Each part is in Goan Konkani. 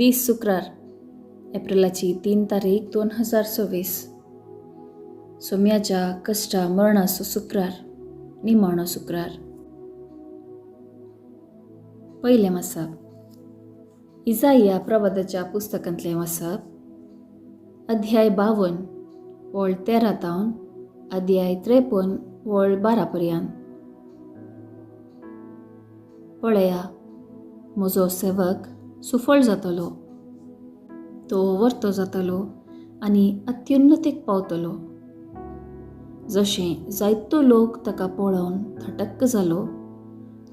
दीस शुक्रार, एप्रिलाची 3 तारीख 2026. सोम्याच्या कश्टा मरणाचो शुक्रार, निमाणो शुक्रार. पयलें वाचप इजाया प्रवादाच्या पुस्तकांतलें वाचप, अध्याय 52 वळ 13 तावन अध्याय 53 वळ 12 पर्यंत. पळया, म्हजो सेवक सुफळ जातलो, तो वर्तो जातलो आनी अत्युन्नतेक पावतलो. जशें जायतो लोक ताका पळोवन थटक्क जालो,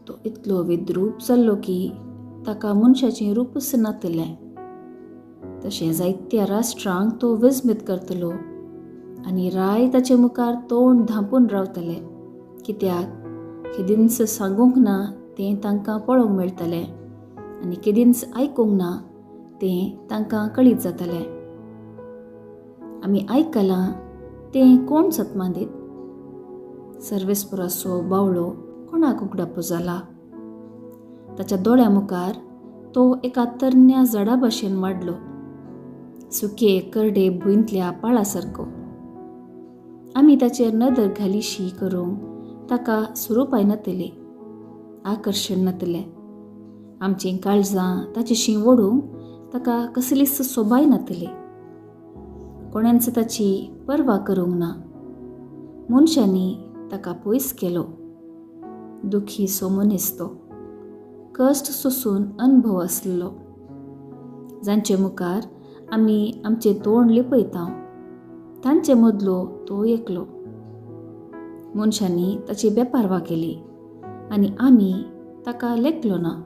तो इतलो विद्रूप जाल्लो की ताका मनशाचें रूपच नातलें. तशें जायत्या राष्ट्रांक तो विस्मीत करतलो आनी राय ताचे मुखार तोंड धांपून रावतले, कित्याक केदींच सांगूंक ना तें तांकां पळोवंक मेळटलें आनी केदींच आयकूंक ना तें तांकां कळीत जातलें. आमी आयकलां तें कोण सतमादीत? सर्वेस्पराचो बावळो कोणाक उगडापो जाला? ताच्या दोळ्या मुखार तो एका तरण्या झाडा भाशेन वाडलो, सुके करडे भुंयतल्या पाळा सारको. आमी ताचेर नदर घालीशी करूंक ताका सुरूपाय नातली, आकर्शण नातलें. आमचीं काळजां ताचेशी ओडूंक ताका कसलीच सोबाय नातली. कोणेंच ताची पर्वा करूंक ना. मनशांनी ताका पयस केलो. दुखी सो मनीस तो, कश्ट सोसून अनुभव आसलो. जांचे मुखार आमी आमचें तोंड लिपयता तांचे मदलो तो एकलो. मनशांनी ताची बेपारवा केली आनी आमी ताका लेखलो ना.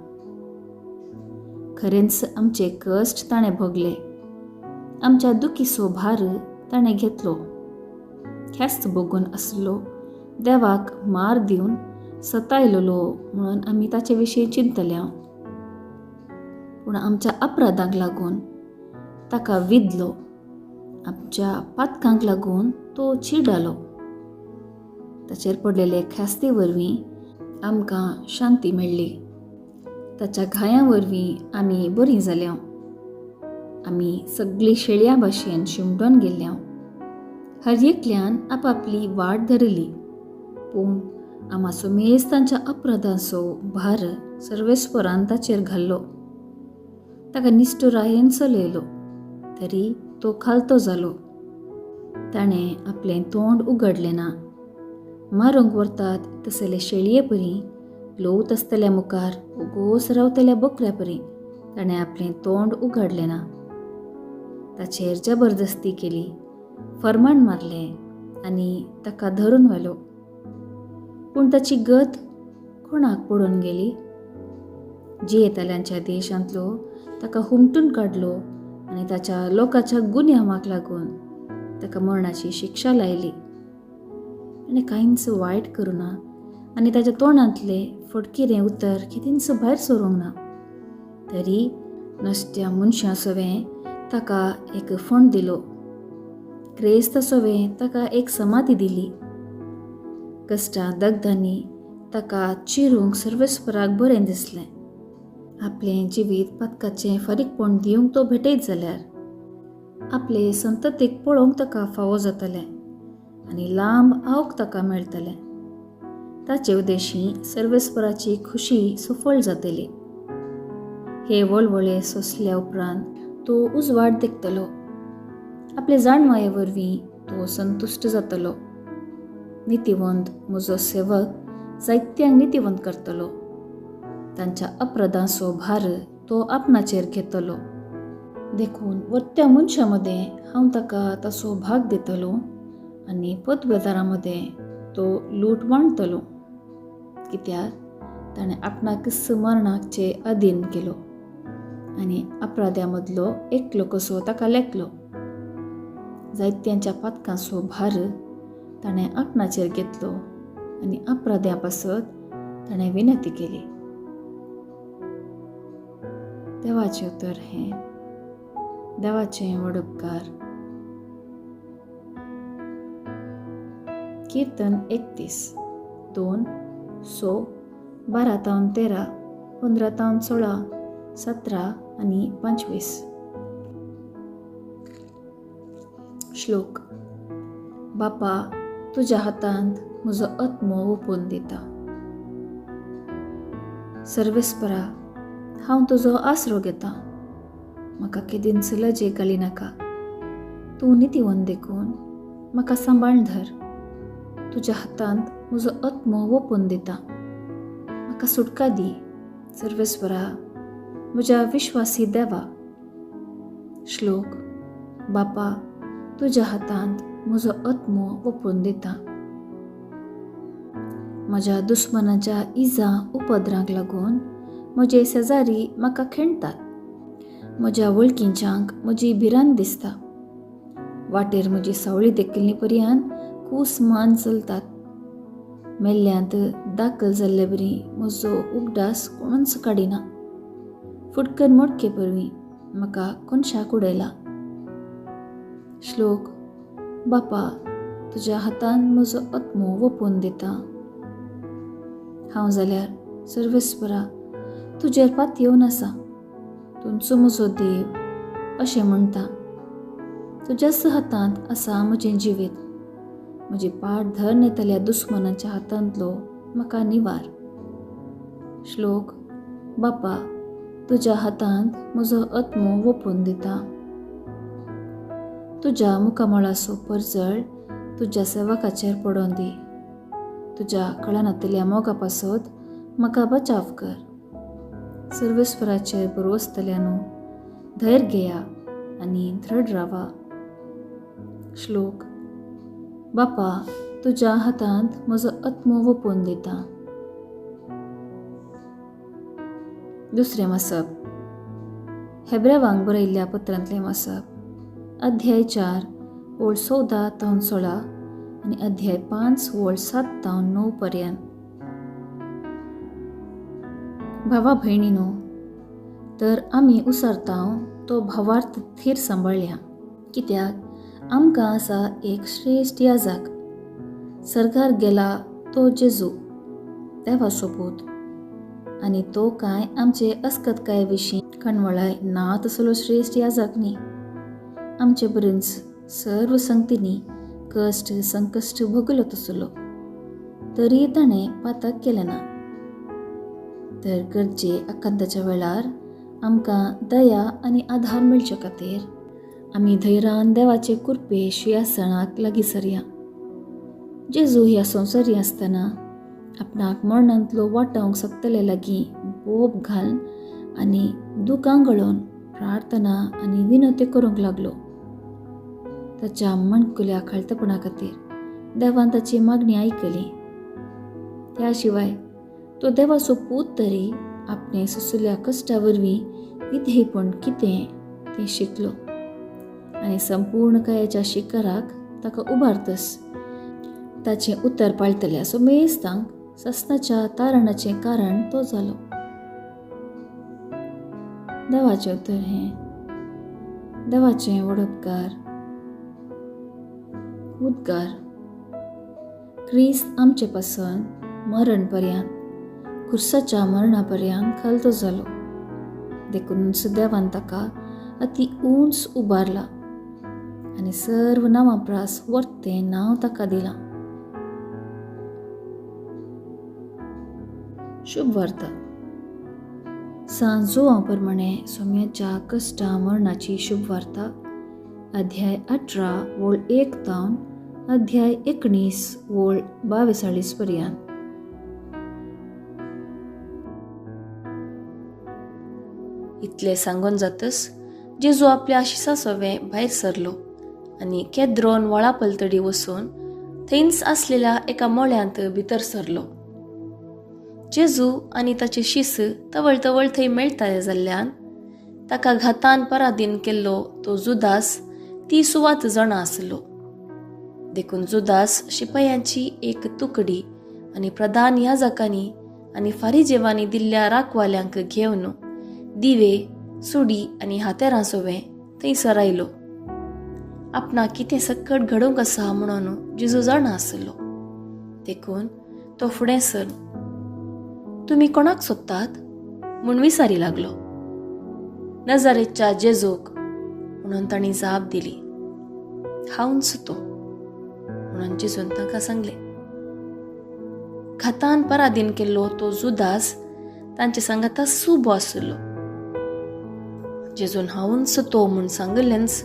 खरेंच आमचे कश्ट ताणें भोगले, आमच्या दुखीचो भार ताणें घेतलो. ख्यास्त भोगून आसलो, देवाक मार दिवन सतायलेलो म्हणून आमी ताचे विशीं चिंतल्या. पूण आमच्या अपराधांक लागून ताका विदलो, आमच्या पातकांक लागून तो चिडालो. ताचेर पडलेले ख्यास्ती वरवीं आमकां शांती मेळ्ळी. ताच्या घायां वरवीं आमी बरीं जाल्या. आमी सगळीं शेळयां भाशेन शिमटोन गेल्या. हर एकल्यान आपापली वाट धरली, पूण आमाचो मेज तांच्या अपराधांचो भार सर्वेस्परान ताचेर घाल्लो. ताका निश्ठुरायेन चलयलो, तरी तो खालतो जालो. ताणें आपलें तोंड उगडलें ना. मारूंक व्हरतात तसले शेळये परी, लोवत आसतल्या मुखार ओगोस रावतल्या बोकऱ्या परी ताणें आपलें तोंड उगडलें ना. ताचेर जबरदस्ती केली, फर्मान मारलें आनी ताका धरून व्हेलो. पूण ताची गत कोणाक पडून गेली? जियेतल्यांच्या देशांतलो ताका हुमटून काडलो आनी ताच्या लोकांच्या गुन्यांवाक लागून ताका मरणाची शिक्षा लायली. आनी कांयच वायट करूं ना आनी ताच्या तोंडांतलें फटकिरें उतर कितेंच भायर सरूंक ना, तरी नश्ट्या मनशां सवें ताका एक फोंड दिलो, क्रेस्त सवें ताका एक समाधी दिली. कश्टां दगदांनी ताका चिरूंक सर्वेस्पराक बरें दिसलें. आपलें जिवीत पातकाचें फारीकपण दिवंक तो भेटयत जाल्यार आपले संततीक पळोवंक ताका फावो जातलें आनी लांब आवक ताका मेळटलें. ताचे उदेशी सर्वेस्पराची खुशी सफळ जातली. हे वळवळे सोंसल्या उपरांत तो उजवाड देखतलो. आपले जाणवाये वरवीं तो संतुश्ट जातलो. नितिवंत म्हजो सेवक जायत्यांक नितिवंत करतलो. तांच्या अपराधांचो भार तो आपणाचेर घेतलो. देखून वत्या मनशां मदें हांव ताका ताचो भाग दितलो आनी पदवेदारां मदें तो लूट वांटतलो, कित्याक ताणें आपणाकच मरणाचे अधीन केलो आनी अपराध्या मदलो एकलो कसो ताका लेखलो. जायत्यांच्या पातकांचो भार ताणें आपणाचेर घेतलो आनी अपराध्या पासत ताणें विनंती केली. देवाचें उतर हें, देवाचें व्हड उपकार. कीर्तन 31, 2, 6, 12 तावन 13, 15 तावन 16, 17 आनी 25. श्लोक. बापा, तुज्या हातांत म्हजो आत्मो ओंपून दिता. सर्वेस्परा, हांव तुजो आसरो घेता, म्हाका केदींच लजेक घालिनाका. तूं नितीवंत देखून म्हाका सांबाळून धर. तुज्या हातांत म्हजो आत्मो ओंपून दिता. म्हाका सुटका दी सर्वेस्परा, म्हज्या विश्वासी देवा. श्लोक. बापा, तुज्या हातांत म्हजो आत्मो ओंपून दिता. म्हज्या दुस्मानाच्या इजा उपद्रांक लागून म्हजे शेजारी म्हाका खेणटात. म्हज्या वळखींच्यांक म्हजी भिरांत दिसता. वाटेर म्हजी सावळी देखिल्ली पर्यान कूस मान चलतात. मेल्ल्यांत दाखल जाल्ले बरी म्हजो उगडास कोणूच काडिना. फुटकर मोडके परवीं म्हाका कोनशाक उडयला. श्लोक. बापा, तुज्या हातान म्हजो आत्मो ओंपून दिता. हांव जाल्यार सर्वेस्परा तुजेर पातयेवन आसा. तुमचो म्हजो देव अशें म्हणटा. तुज्याच हातांत आसा म्हजें जिवीत. म्हजी पाट धरून येतल्या दुस्मानाच्या हातांतलो म्हाका निवार. श्लोक. बापा, तुज्या हातांत म्हजो आत्मो ओंपून दिता. तुज्या मुखामळाचो परजळ तुज्या सेवकाचेर पडोन दी. तुज्या कळनातल्या मोगा पासत म्हाका बचाव कर. सर्वेस्वराचेर बरवसतल्यानू धैर्य घेया आनी दृढ रावा. श्लोक. बापा, तुज्या हातांत म्हजो आत्मो ओंपून दिता. दुसरें मासप. हेब्रेवांक बरयल्ल्या पत्रांतलें मासप, अध्याय 4 ओळ 14 तावन 16 आनी अध्याय 5 ओळ 7 तावन 9 पर्यंत. भावा भयणीनो, तर आमी उसरतांव तो भावार्थ थीर सांबाळया, कित्याक आमकां आसा एक श्रेश्ठ याजक, सर्गार गेला तो जेजू, देवाचो पूत, आनी तो कांय आमचे अस्कतकाये विशीं कणवळाय ना तसलो श्रेश्ठ याजक न्ही. आमचे बरेंच सर्व संगतींनी कश्ट संकश्ट भोगलो तसलो, तरी ताणें पातक केलें ना. तर गरजे आकांताच्या वेळार आमकां दया आनी आधार मेळचे खातीर आमी धैर्यान देवाचे कृपे शिंयासनाक लागीं सरया. जेजू ह्या संवसारी आसतना आपणाक मरणांतलो वाटावंक शकतले लागीं बोब घालून आनी दुकां गळोवन प्रार्थना आनी विनवत्यो करूंक लागलो. ताच्या माणकुल्या खालतपणा खातीर देवान ताची मागणी आयकली. त्या शिवाय तो देवाचो पूत तरी आपणे सोंशिल्ल्या कश्टा वरवीं विधेयपण कितें तें शिकलो आनी संपूर्ण कायाच्या शिखराक ताका उबारतस ताचें उतर पाळटल्या सोमेस्तांक ससनाच्या तारणाचें कारण तो जालो. देवाचें उतर हें देवाचें वडोपकार उद्गार. क्रिस्त आमचे पासून मरण पर्यंत खुर्साच्या मरणा पर्यंत खालतो जालो, देखूनच देवान ताका अति उंच उबारला आनी सर्व नांवां प्रास वर्तें नांव ताका दिलां. शुभ वार्ता. सांज जुवां प्रमाणे सोम्याच्या कश्टा मरणाची शुभ वार्ता, अध्याय 18 ओळ 1 तावन अध्याय 19 ओळ 42 पर्यंत. इतलें सांगून जातच जेजू आपल्या आशिसा सवें भायर सरलो आनी केद्रोन व्हाळा पलतडी वचून थंयच आसलेल्या एका मळ्यांत भितर सरलो. जेजू आनी ताचे शिस तवळ तवळ थंय मेळटाले जाल्ल्यान ताका घातान पराधीन केल्लो तो जुदास ती सुवात जाणा आसलो. देखून जुदास शिपायांची एक तुकडी आनी प्रधान याजकांनी आनी फारिजेवांनी दिल्ल्या राखवाल्यांक घेवन दिवे, सुडी आनी हातेरां सोवें थंयसर आयलो. आपणाक कितें सकट घडोवंक आसा म्हणून जेजू जाणा आसलो, देखून तो फुडें सर तुमी कोणाक सोदतात म्हूण विचारी लागलो. नजारेतच्या जेजूक म्हणून तांणी जाप दिली. हांवच तो म्हणून जेजून तांकां सांगलें. घातान पराधीन केल्लो तो जुदास तांचे सांगाता सुबो आशिल्लो. जेजून हांवच तो म्हूण सांगिल्लेंच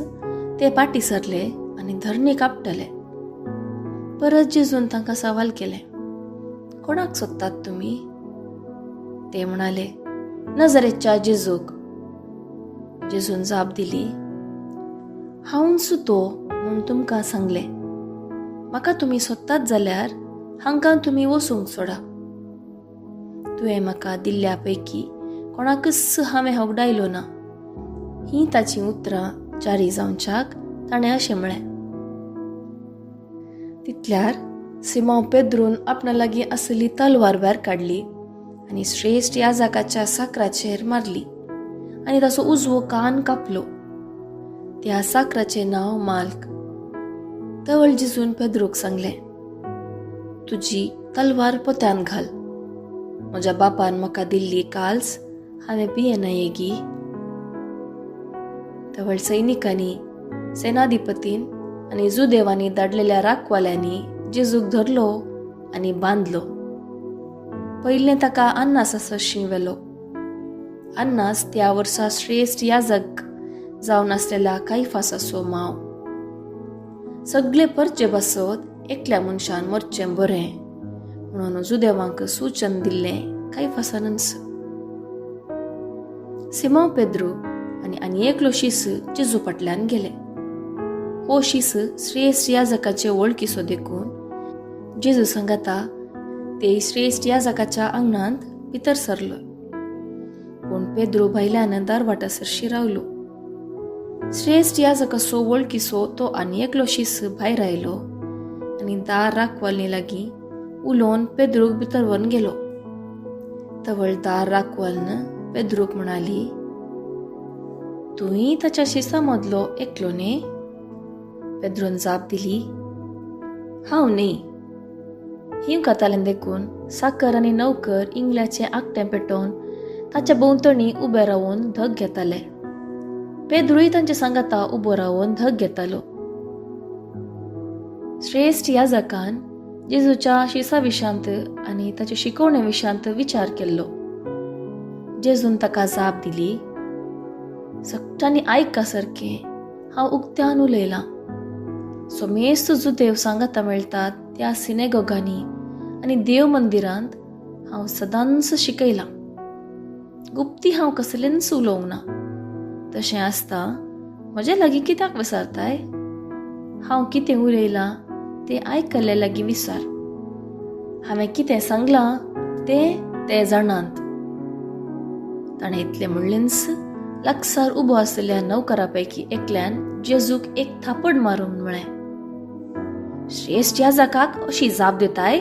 ते पाटी सरले आनी धरणी कापटले. परत जेजून तांकां सवाल केलें, कोणाक सोदतात तुमी? ते म्हणाले, नजरेच्या जेजूक. जेजून जाप दिली, हांवच तो म्हूण तुमकां सांगलें. म्हाका तुमी सोदतात जाल्यार हांकां तुमी वचूंक सोडा. तुवें म्हाका दिल्ल्या पैकी कोणाकच हांवें होगडायलो ना. हीं ताचीं उतरां जारी जावच्याक ताणें अशें म्हळें. तितल्यार सिमांव पेद्रून आपणा लागीं आशिल्ली तलवार भायर काडली आनी श्रेश्ठ याजकाच्या साकराचेर मारली आनी ताचो उजवो कान कापलो. त्या साकराचें नांव माल्क. तवळ जेजून पेद्रूक सांगलें, तुजी तलवार पोत्यान घाल. म्हज्या बापान म्हाका दिल्ली काल्स हांवें पियेना येगी? तवळ सैनिकांनी, सेनाधिपतीन आनी जुदेवांनी धाडलेल्या राखवाल्यांनी जेजूक धरलो आनी बांदलो. पयलें ताका अन्नासा सरशीं व्हेलो. अन्नास त्या वर्सा श्रेश्ठ याजक जावन आसलेल्या कायफासाचो माव. सगळे परचे बसत एकल्या मनशान मरचें बरें म्हणून जुदेवांक सूचन दिल्लें कायफासानच. सिमांव पेद्रू आनी आनी एकलो शीस जेजू फाटल्यान गेले. हो शीस श्रेश्ठ याजकाचे वळखीचो देखून जेजू सांगाता ते श्रेश्ठ याजकाच्या आंगणांत भितर सरलो. पूण पेद्रू भायल्यान दारवाटा सरशी रावलो. श्रेश्ठ याजकाचो वळखीचो तो आनी एकलो शीस भायर आयलो आनी दार राखवालनी लागीं उलोवन पेद्रूक भितर व्हरून गेलो. तवळ दार राखवालन पेद्रूक म्हणाली, तुंय ताच्या शिसा मदलो एकलो न्ही? पेद्रून जाप दिली, हांव न्ही. हीं कथालें देखून साकर आनी नौकर इंगल्याचें आकटें पेटोवन ताच्या भोंवतणी उबे रावन धग घेताले. पेद्रूय तांचे सांगाता उबो रावन धग घेतालो. श्रेश्ठ याजकान जेजूच्या शिसा विशांत आनी ताचे शिकवणे विशांत विचार केल्लो. जेजून ताका जाप दिली, सगळ्यांनी आयका सारकें हांव उक्त्यान उलयलां. समेस्त जुदेव सांगाता मेळटात त्या सिनेगोगांनी आनी देव मंदिरांत हांव सदांच शिकयलां. गुप्ती हांव कसलेंच उलोवंक ना. तशें आसता म्हजे लागीं कित्याक विसारताय? हांव कितें उलयलां तें आयकल्ले लागीं विसार. हांवें कितें सांगलां तें ते जाणात. ताणें इतलें म्हणलेंच लागसार उबो आशिल्ल्या नौकरा पैकी एकल्यान जेजूक एक थापड मारून म्हळें, श्रेश्ठ याजकाक अशी जाप दिताय?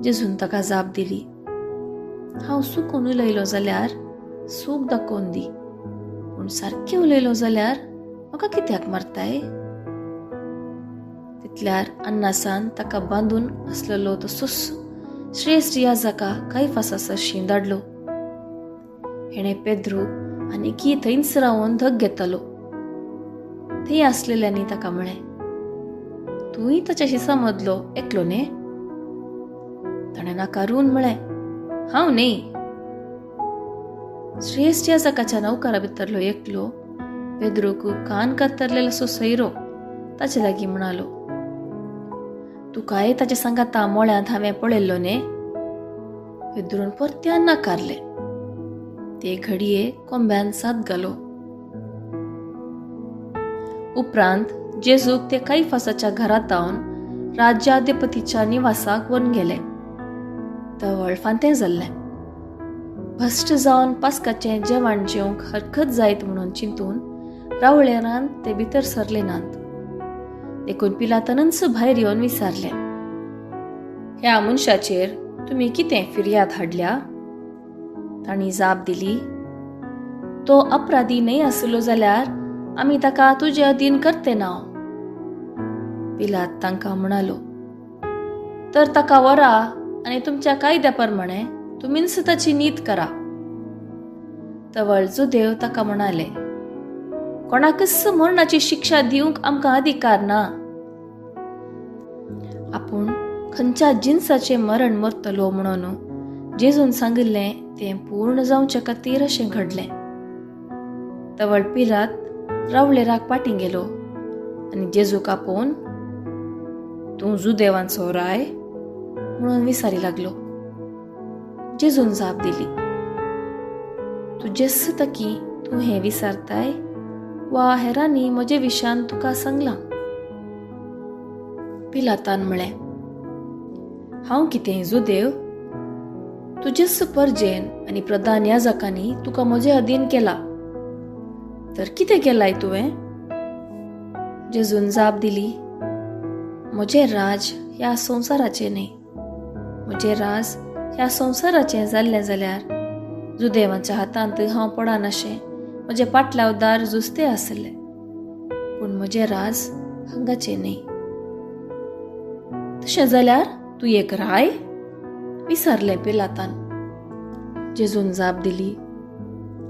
जेजून ताका जाप दिली, हांव चुकून उलयलो जाल्यार सूख दाखोवन दी, पूण सारकें उलयलो जाल्यार म्हाका कित्याक मारताय? तितल्यार अन्नासान ताका बांदून आसलेलो तो सुस श्रेश्ठ याजका कायफासा सरशीं धाडलो. हेणें पेद्रू आनी की थंयच रावन धग घेतालो. थंय आसलेल्यांनी ताका म्हळें, तूंय ताच्या शिसा मदलो एकलो न्ही? ताणें नाकारून म्हळें, हांव न्ही. श्रेश्ठ याजकाच्या नौकरा भितरलो एकलो पेद्रूक कान कातरलेलो सो सैरो ताचे लागीं म्हणालो, तुकाय ताच्या सांगाता मोळ्यांत हांवें पळयल्लो न्ही? पेद्रून परत्यान नाकारलें. ते घडये कोंब्यान साद घालो. उपरांत जेजूक ते कायफासाच्या घरांत धावन राज्याधिपतीच्या निवासाक व्हरून गेले. तवळ फांतें जाल्लें. भश्ट जावन पास्काचें जेवण जेवंक हरकत जायत म्हणून चिंतून रावळेरान ते भितर सरले नात. देखून पिलातानच भायर येवन विचारलें, ह्या मनशाचेर तुमी कितें फिर्याद हाडल्या? तांणी जाप दिली, तो अपराधी न्हय आसलो जाल्यार आमी ताका तुजे अधीन करते ना. पिलात तांकां म्हणालो, तर ताका व्हरा आनी तुमच्या कायद्या प्रमाणे तुमीच ताची नीत करा. तवळ जुदेव ताका म्हणाले, कोणाकच मरणाची शिक्षा दिवंक आमकां अधिकार ना. आपूण खंयच्या जिनसाचें मरण मरतलो म्हणून जेजून सांगिल्लें तें पूर्ण जावचे खातीर अशें घडलें. तवळ पिलात रावळेराक पाटीं गेलो आनी जेजूक आपोवन तूं जुदेवांचो राय म्हणून विचारी लागलो. जेजून जाप दिली, तुजेच तकी तूं हें विचारताय वा हेरांनी म्हजे विशयान तुका सांगलां? पिलातान म्हळें, हांव कितें जुदेव? तुजेच परजेन आनी प्रधान याजकांनी तुका म्हजे अधीन केला, तर कितें केलाय तुवें? जेजून जाप दिली, म्हजें राज ह्या संवसाराचें न्हय. म्हजें राज ह्या संवसाराचें जाल्लें जाल्यार जुदेवांच्या हातांत हांव पडनाशें म्हजें पाटलावदार जुस्ते आसले, पूण म्हजें राज हांगाचें न्हय. तशें जाल्यार तूं एक राय? विचारलें पिलातान. जेजून जाप दिली,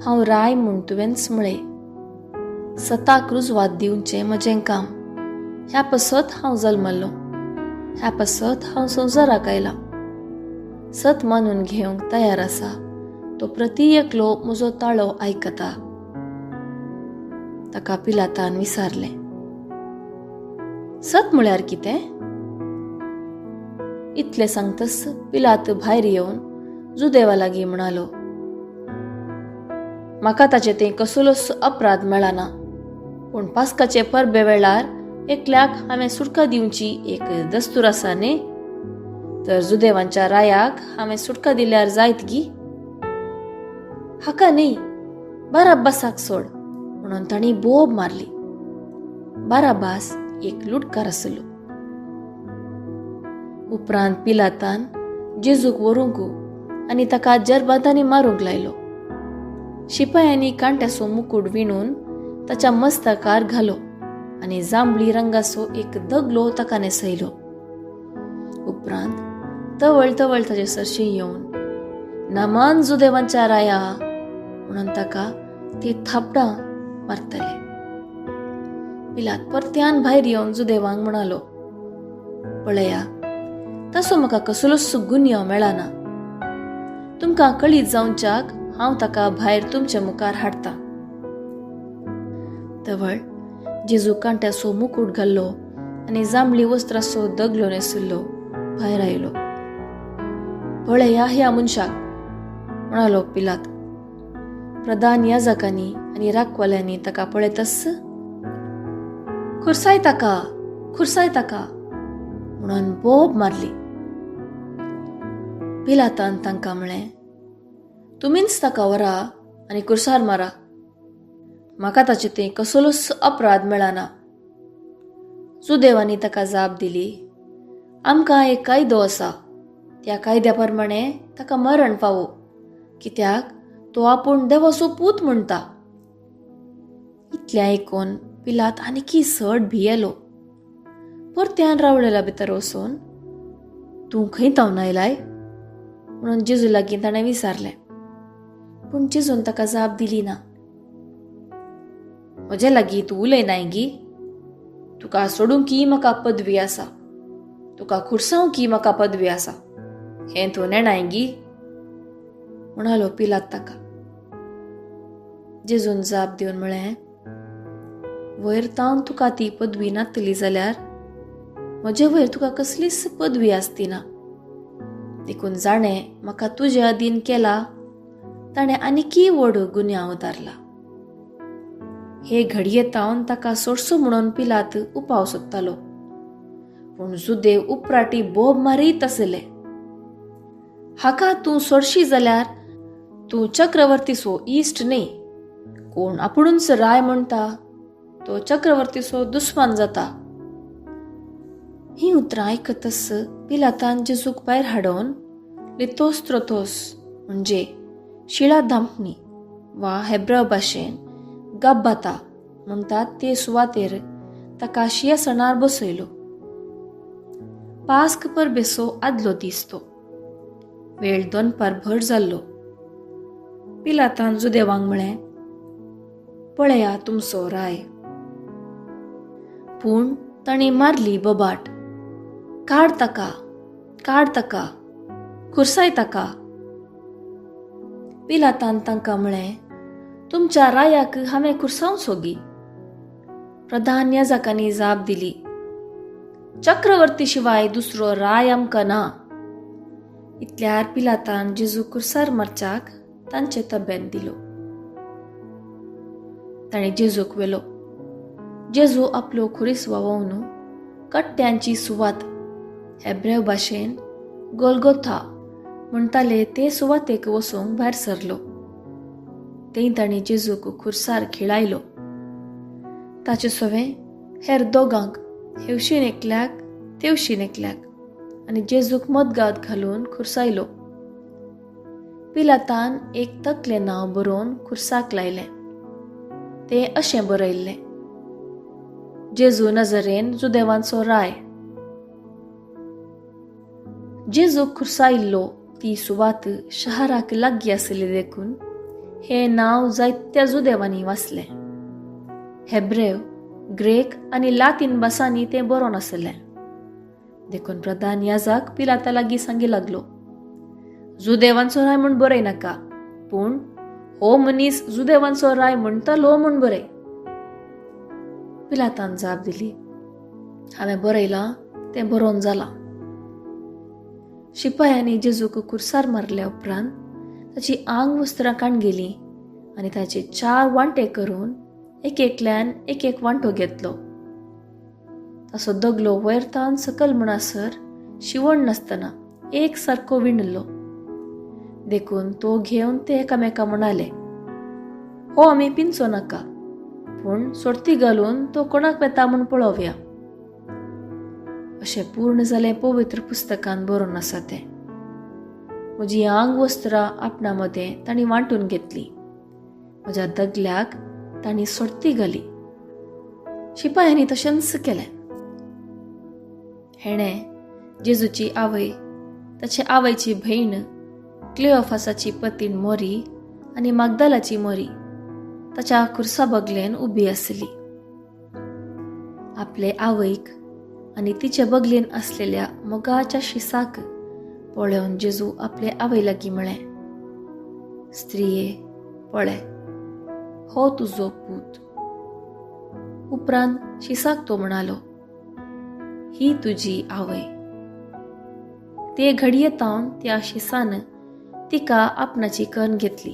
हांव राय म्हूण तुवेंच म्हळें. सताक रुजवात दिवचें म्हजें काम. ह्या पसत हांव जल्मल्लो, ह्या पसत हांव संवसाराक आयलां. सत मानून घेवंक तयार आसा तो प्रती एकलो म्हजो ताळो आयकता. ताका पिलातान विचारलें, सत म्हळ्यार कितें? इतलें सांगतच पिलात भायर येवन जुदेवा लागीं म्हणालो, म्हाका ताचें तें कसलोच अपराध मेळना, पूण पास्काचे परबे वेळार एकल्याक हांवें सुटका दिवची एक दस्तूर आसा न्ही, तर जुदेवांच्या रायाक हांवें सुटका दिल्यार जायत गी? हाका न्ही, बाराबासाक सोड म्हणून तांणी बोब मारली. बाराबास एक लुटकार आसलो. उपरांत पिलातान जेजूक व्हरूंक आनी ताका जरबादांनी मारूंक लायलो. शिपायांनी कांट्याचो मुकूट विणून ताच्या मस्तकार घालो आनी जांबळी रंगाचो एक दगलो ताका न्हेसयलो. उपरांत तवळ तवळ ताचे सरशी येवन नामान जुदेवांच्या राया म्हणून ताका ते थापडां मारतले. पिलात परत्यान भायर येवन जुदेवांक म्हणालो, पळया, तसो म्हाका कसलोच गुन्यांव मेळना. तुमकां कळीत जावच्याक हांव ताका भायर तुमच्या मुखार हाडटा. तवळ जेजू कांट्याचो मुकूट घाल्लो आनी जांबळी वस्त्राचो दगलो न्हेसिल्लो भायर आयलो. पळया ह्या मनशाक, म्हणालो पिलात. प्रधान याजकांनी आनी राखवाल्यांनी ताका पळयतच खुरसाय ताका, खुरसाय ताका म्हणून बोब मारली. पिलातान तांकां म्हळें, तुमीच ताका व्हरा आनी कुर्सार मारा, म्हाका ताचें तें कसलोच अपराध मेळना. सुदेवांनी ताका जाप दिली, आमकां एक कायदो आसा, त्या कायद्या प्रमाणे ताका मरण फावो, कित्याक तो आपूण देवाचो पूत म्हणटा. इतलें आयकून पिलात आनीकी चड भियेलो. परत्यान रावळेला भितर वचून तूं खंय तावन आयलाय म्हणून जेजू लागीं ताणें विचारलें, पूण जेजून ताका जाप दिली ना. म्हजे लागीं तूं उलयनाय गी? तुका सोडूंक की म्हाका पदवी आसा, तुका खुर्सावंक की म्हाका पदवी आसा, हें तूं नेणाय गी? म्हणालो पिलात ताका. जेजून जाप दिवन म्हळें, वयर तावन तुका ती पदवी नातली जाल्यार म्हजे वयर तुका कसलीच पदवी आसती ना. देखून जाणें म्हाका तुजे अधीन केला ताणें आनीकी व्हड गुन्यांव उतारला. हे घडये तावन ताका सोडसो म्हणून पिलात उपाव सोदतालो, पूण जुदेव उपराटी बोब मारीत आसले. हाका तूं सोडशी जाल्यार तूं चक्रवर्तीचो इश्ट न्ही, कोण आपुणूच राय म्हणटा तो चक्रवर्तीचो दुस्मान जाता. ही उतरां आयकतच पिलातान जेजूक भायर हाडून लितोस्त्रोतोस म्हणजे शिळा धांपणी वा हेब्राव भाशेन गब्बाता म्हणटात ते सुवातेर ताका शिंयासनार बसयलो. पास्क परबेचो आदलो दीस तो. वेळ दनपार भर जाल्लो. पिलातान जुदेवांक म्हळें, पळया तुमचो राय. पूण तांणी मारली बोबाट, काड ताका, काड ताका, खुर्साय ताका. पिलातान तांकां म्हळें, तुमच्या रायाक हांवें खुर्सावचो गी? प्रधान याजकांनी जाप दिली, चक्रवर्ती शिवाय दुसरो राय आमकां ना. इतल्यार पिलातान जेजू खुर्सार मारच्याक तांचे तब्यांत दिलो. ताणें जेजूक व्हेलो. जेजू आपलो खुरीस व्हांवोवन कट्ट्यांची सुवात, हेब्रेव भाशेन गोलगोथा म्हणटाले ते सुवातेक वचूंक भायर सरलो. थंय तांणी जेजूक खुर्सार खिळायलो. ताचे सवें हेर दोगांक, हेवशीन एकल्याक तेवशीन एकल्याक, आनी जेजूक मदगात घालून खुर्सायलो. पिलातान एक तकलें नांव बरोवन खुर्साक लायलें. तें अशें बरयल्लें, जेजू नजरेन जुदेवांचो राय. जेजू खुर्सायल्लो ती सुवात शहराक लागीं आसली देखून हें नांव जायत्या जुदेवांनी वाचलें. हेब्रेव, ग्रेक आनी लातीन भासांनी तें बरोवन आसलें. देखून प्रधान याजक पिलाता लागीं सांगी लागलो, जुदेवांचो राय म्हूण बरय नाका, पूण हो मनीस जुदेवांचो राय म्हणटालो म्हूण बरय. पिलातान जाप दिली, हांवें बरयलां तें बरोवन जालां. शिपायांनी जेजूक खुर्सार मारल्या उपरांत ताची आंग वस्त्रां काण गेलीं आनी ताचे 4 वांटे करून एक एकल्यान एक एक वांटो घेतलो. ताचो दगलो वयर तावन सकल म्हणसर शिवण नासतना एक सारको विणलो. देखून तो घेवन ते एकामेका म्हणाले, हो आमी पिंचो नाका, पूण सोडती घालून तो कोणाक वेता म्हूण पळोवया. अशें पूर्ण जालें पवित्र पुस्तकान बरोवन आसा तें. म्हजी आंग वस्त्रां आपणा मदें तांणी वांटून घेतली, म्हज्या दगल्याक तांणी सोडती घाली. शिपायांनी तशेंच केलें. हेणें जेजूची आवय, ताचे आवयची भयण, क्लिओफासाची पतीण मोरी आनी मागदालाची मोरी ताच्या खुर्सा बगलेन उबी आसली. आपले आवयक आनी तिचे बगलेन आसलेल्या मोगाच्या शिसाक पळोवन जेजू आपले आवय लागीं म्हळें, स्त्रिये पळय, हो तुजो पूत. उपरांत शिसाक तो म्हणालो, ही तुजी आवय. ते घडये तावन त्या शिसान तिका आपणाची कन्न घेतली.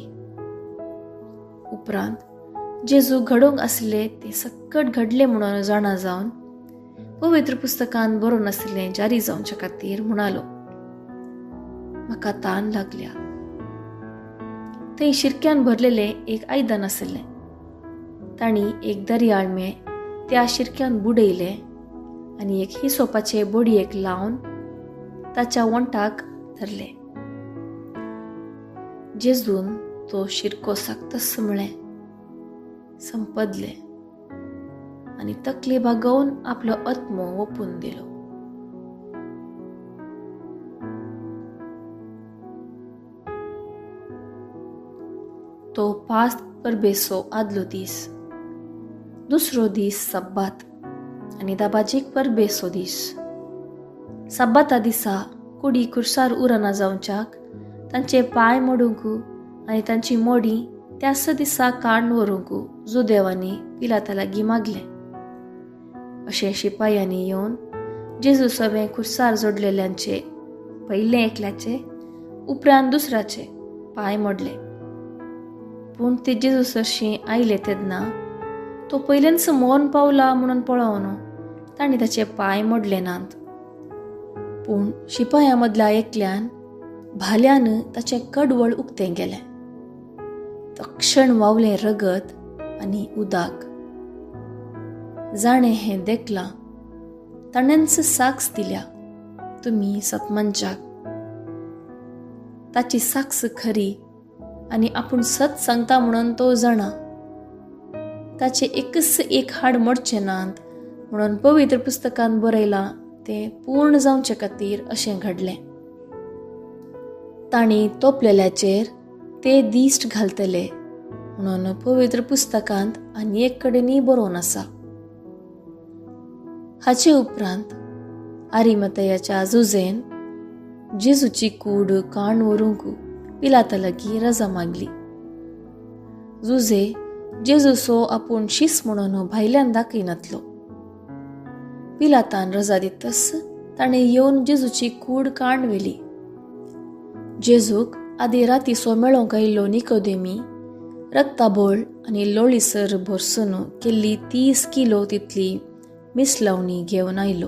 उपरांत जेजू घडोवंक आसले ते सकट घडले म्हणून जाणा जावन पवित्र पुस्तकान बरोवन आसलें जारी जावच्या खातीर म्हणालो, म्हाका तान लागल्या. थंय शिरक्यान भरलेलें एक आयदन आसलें. तांणी एक दर्याळमे त्या शिरक्यान बुडयलें आनी एक हिसोपाचे बोडयेक लावन ताच्या वंठाक धरलें. जेजून तो शिरको साकतस म्हळें, संपदलें, आनी तकली बागोवन आपलो आत्मो ओपून दिलो. तो पास परबेचो आदलो दीस, दुसरो दीस सब्बात आनी दाबाजीक परबेचो दीस. सब्बाता दिसा कुडी खुर्सार उरना जावच्याक तांचे पांय मोडूंक आनी तांची मोडी त्याच दिसा काडून व्हरूंक जुदेवांनी पिलाता लागीं मागलें. अशें शिपायांनी येवन जेजू सवें खुर्सार जोडलेल्यांचे पयलें एकल्याचे उपरांत दुसऱ्याचे पांय मोडले. पूण ते जेजू सरशीं आयले तेन्ना तो पयलेंच मरण पावला म्हणून पळोवन तांणी ताचे पांय मोडले नात. पूण शिपायां मदल्या एकल्यान भाल्यान ताचें कडवळ उक्तें गेलें. तक्षण वावलें रगत आनी उदक. जाणें हें देखलां ताणेंच साक्ष दिल्या, तुमी सतमनच्याक. ताची साक्ष खरी आनी आपूण सत सांगता म्हणून तो जाणा. ताचें एकच एक हाड मोडचें नात म्हणून पवित्र पुस्तकान बरयलां तें पूर्ण जावचे खातीर अशें घडलें. तांणी तोपलेल्याचेर ते दिश्ट घालतले म्हणून पवित्र पुस्तकांत आनी एक कडेनय बरोवन आसा. हाचे उपरांत आरिमतयाच्या जुझेन जेजूची कूड काण व्हरूंक पिलाता लागीं रजा मागली. जुझे जेजूसो आपूण शीस म्हणून भायल्यान दाखयनातलो. पिलातान रजा दितस ताणें येवन जेजूची कूड काण व्हेली. जेजूक आदी रातीसो मेळोंक आयिल्लो निकोदेमी रक्ताबोळ आनी लोळीसर भरसून केल्ली 30 किलो तितली मिसलावणी घेवन आयलो.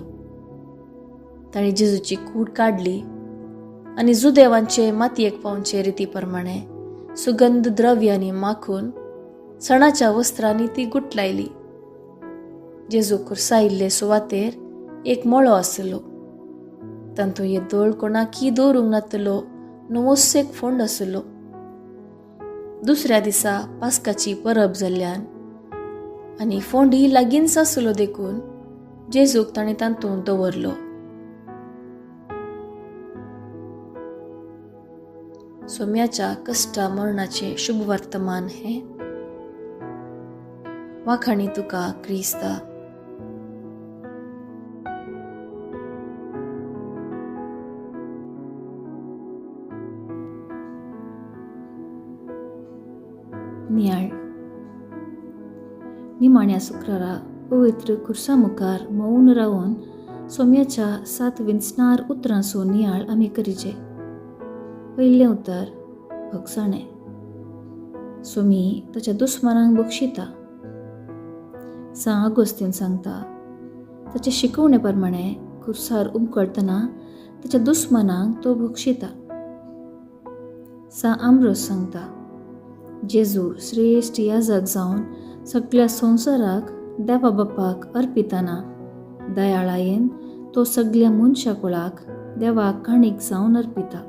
ताणें जेजूची कूड काडली आनी जुदेवांचे मातयेक पावचे रिती प्रमाणे सुगंध द्रव्यांनी माखून सणाच्या वस्त्रांनी ती गुटलायली. जेजू कुर्सायिल्ले सुवातेर एक मळो आसलो. तातूंत येदोळ कोणाकी दवरूंक नातलो नवोच एक फोंड आसलो. दुसऱ्या दिसा पास्काची परब जाल्ल्यान आनी फोंडी लागींच आसलो देखून जेजूक ताणें तातूंत दवरलो. सोम्याच्या कश्टा मरणाचें शुभ वर्तमान हें. वाखाणी तुका क्रिस्ता. नियाळ. निमाण्या शुक्रारा पवित्र खुर्सा मुखार मौन रावन सोम्याच्या 7 विंचणार उतरांचो नियाळ आमी करीचे. पयलें उतर भगसाणें. सोमी ताच्या दुस्मानांक बक्षिता. सां आगोस्तीन सांगता ताचे शिकवणे प्रमाणे खुर्सार उमकळतना ताच्या दुस्मानांक तो बक्षिता. सां आम्ब्रोस सांगता जेजू श्रेश्ठ याजक जावन सगळ्या संवसाराक देवा बापाक अर्पिताना दयाळायेन तो सगळ्या मनशा कुळाक देवाक काणीक जावन अर्पिता.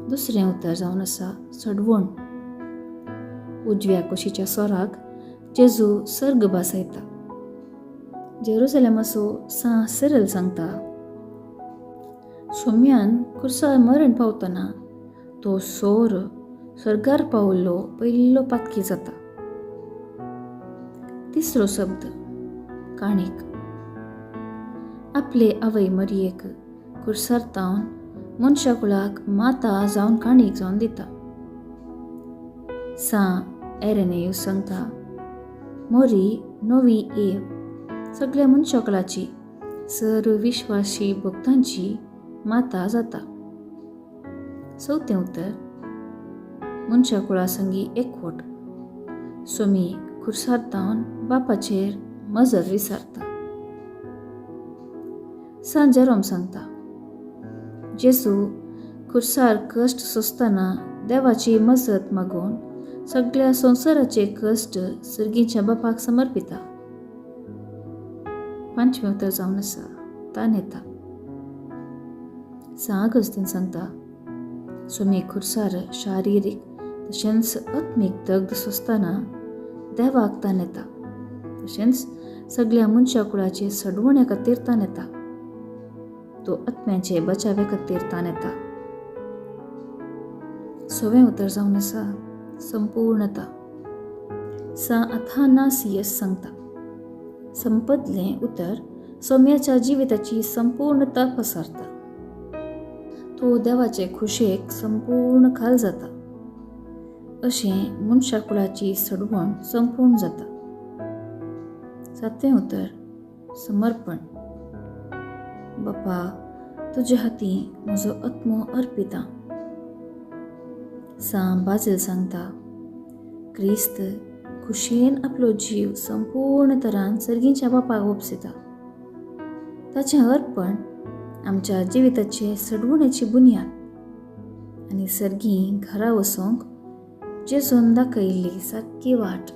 दुसरें उतर जावन आसा सडवण. उजव्या कुशीच्या सोराक जेजू सर्ग भासयता. जेरुसलेमाचो सां सिरल सांगता सोम्यान कुर्सार मरण पावतना तो सोर सर्गार पावल्लो पयलो पातकी जाता. तिसरो शब्द काणीक. आपले आवय मरयेक कुर्सार तावन मनशा कुळाक माता जावन काणीक जावन दिता. सां एरेनेयूस सांगता मोरी नवी एव सगळ्या मनशा कुळाची सर्व विश्वासी भक्तांची माता जाता. चवथें उतर मनशा कुळा संगी एकवट. सोमी खुर्सार तावन बापाचेर मजर विसारता. सां जेरोम सांगता जेजू खुर्सार कश्ट सोंसतना देवाची मजत मागून सगळ्या संवसाराचे कश्ट सर्गीच्या बापाक समर्पिता. पांचवें उतर जावन आसा तान येता. सां आगोस्तीन सांगता सोमी खुर्सार शारिरीक तशेंच आत्मीक दग्ध सोंसतना देवाक तान येता. तशेंच सगळ्या मनशा कुळाचे सडवण्या खातीर तान येता. तो आत्म्याचे बचावे खातीर तान येता. सवें उतर जावन आसा संपूर्णता. सां अथानासियस सांगता संपदलें उतर सोम्याच्या जिविताची संपूर्णता पसारता. तो देवाचे खुशेक संपूर्ण खाल जाता. अशें मनशा कुळाची सडवण संपूर्ण जाता. सातवें उतर समर्पण. बापा तुज्या हाती म्हजो आत्मो अर्पिता. सां बाजील सांगता क्रिस्त खुशयेन आपलो जीव संपूर्ण तरान सर्गीच्या बापाक ओपसिता. ताचें अर्पण आमच्या जिविताचे सडवणेची बुन्याद आनी सर्गी घरा वचूंक जेजून दाखयिल्ली सारकी वाट.